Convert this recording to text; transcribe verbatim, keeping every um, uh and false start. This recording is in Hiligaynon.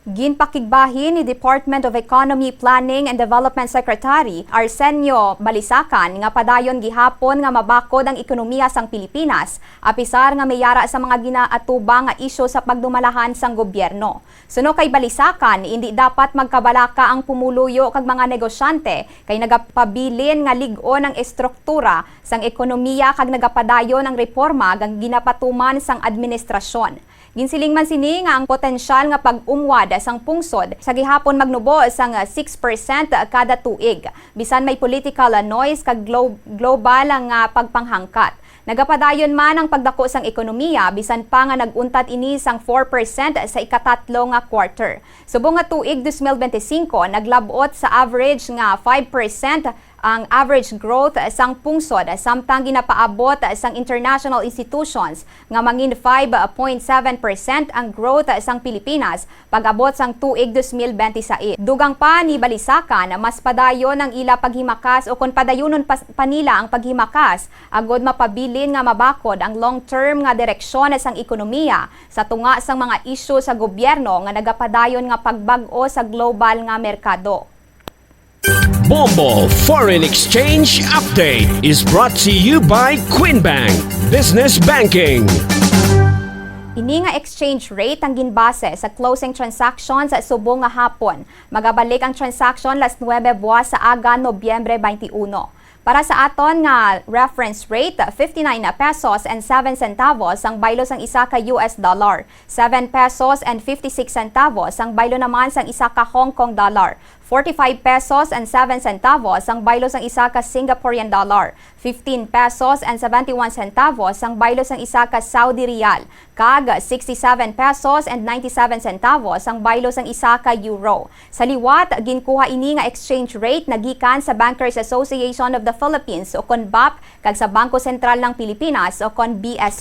Ginpakigbahin ni Department of Economy, Planning and Development Secretary Arsenio Balisacan nga padayon gihapon nga mabakod ang ekonomiya sang Pilipinas, apisar nga may yara sa mga ginaatubang nga isyu sa pagdumalahan sang gobyerno. Suno kay Balisacan, indi dapat magkabalaka ang pumuluyo kag mga negosyante kay nagapabilin nga lig-on ang estruktura sang ekonomiya kag nagapadayon ang reporma nga ginapatuman sang administrasyon. Ginsiling man sini nga ang potensyal nga pag-umwad sang pungsod sa gihapon magnubo sang six percent kada tuig, bisan may political noise kag glo-, global nga pagpanghangkat. Nagapadayon man ang pagdako sang ekonomiya, bisan pa nga nag-untat ini sang four percent sa ikatatlo nga quarter. Subong nga tuig dos mil bente singko, naglab-ot sa average nga five percent ang average growth sang pungsod, samtang ginapaabot sang international institutions nga mangin five point seven percent ang growth sang Pilipinas pag-abot sang tuig dos mil bente sais. Dugang pa ni Balisacan, mas padayon ang ila paghimakas o kon padayunon pa, pa nila ang paghimakas agod mapabilin nga mabakod ang long-term nga direksyon sang ekonomiya sa tunga sang mga isyu sa gobyerno nga nagapadayon nga pagbag-o sa global nga merkado. Bombo Foreign Exchange Update is brought to you by Queen Bank Business Banking. Ini nga exchange rate ang ginbase sa closing transactions subong nga hapon. Magabalik ang transaction las nuebe buwas sa aga, Nobyembre twenty-one. Para sa aton nga reference rate, fifty-nine pesos and seven centavos ang baylo sang isa ka U S dollar, seven pesos and fifty-six centavos ang baylo naman sang isa ka Hong Kong dollar, forty-five pesos and seven centavos ang baylo sang isa ka Singaporean dollar, fifteen pesos and seventy-one centavos ang baylo sang isa ka Saudi riyal, kag sixty-seven pesos and ninety-seven centavos ang baylo sang isa ka euro. Sa liwat, ginkuha ini nga exchange rate nagikan sa Bankers Association of the Philippines, o kon bap, kag sa Bangko Sentral ng Pilipinas, o kon B S P.